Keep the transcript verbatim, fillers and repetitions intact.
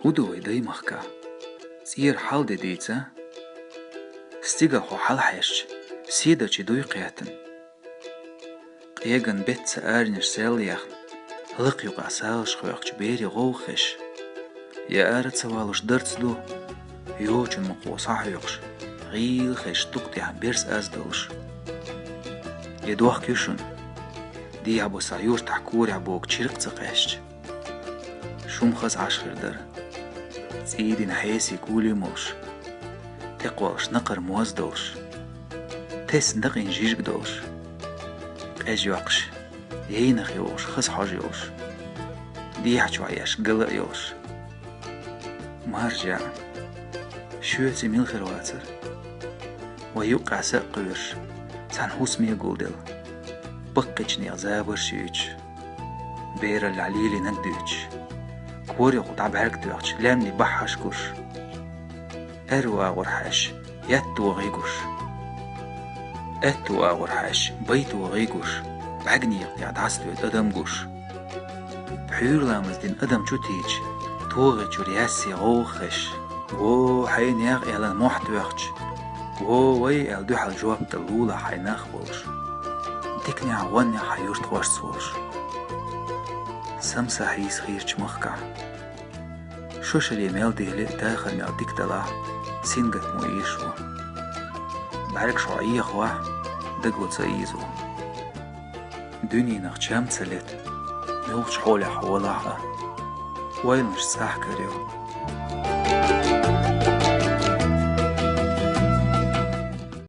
ХӀун ду вай даймахка? ЦӀера хьал де дийца? Стигал хьо хьалхьаьшча, седарчий дуй кхеттан? Къеган бетта аренаш сел яхна, лакха юкъа салаш хьоькхучу берийн гӀовгӀа хезаш, я ара ца валуш дарц ду, йочун мукъо схьахьоькхуш, гӀийла хезаш, тукъа тӀехь берс аз долуш. Я дохк ю шуна, дехьа-бусахь юртахь корехь богу чиркх ца кхаьчча? Шума хаза Ӏаш хир дара. ЦӀийдина хьесий кули молуш, текхолуш накхара моз долуш, тесна дакъийна жижиг долуш, къежа йоккхуш, яйнах йогӀуш, хаза хьожа йолуш, дехьа чохь еш гала а йолуш. Маржа, шоьций мила хир вацара? Вай юккъехь са а кхоьруш, цхьана хӀусаме гулделла, баккхийчех забарш юьйцуш, бераллехь лелийнарг дуьйцуш, корехула дӀабӀаьрг тоьхча, лаьмнийн баххьаш гуш, аьрру агӀор хьаьшча, яьтто гӀий гуш, аьтту агӀор хьаьшча, байто гӀий гуш, бӀаьгнехан тӀехь дӀасадоьду адам гуш. Пхьуьйра ламаз дина адам чу тийча, тогӀи чуьра яьсси гӀовгӀа хезаш. Во, хьайна ях аьлла мохь тоьхча, во, вай аьлла дуьхьал жоп дала лулахь хьайн нах болуш. Диканехь, воннехь хьан юрт гӀорца волуш. Самсахь йийса хийрачу махкахь. Шо шаре мел дели, дахар мел дика далахь, сингаттамо ийша ву. БӀаьргаш хьо Ӏехавахь, даго ца ийза ву. Дуьненах чам ца лета, муьлххачу хьолехь хьо валахь а, ойланаш цӀахь карайо.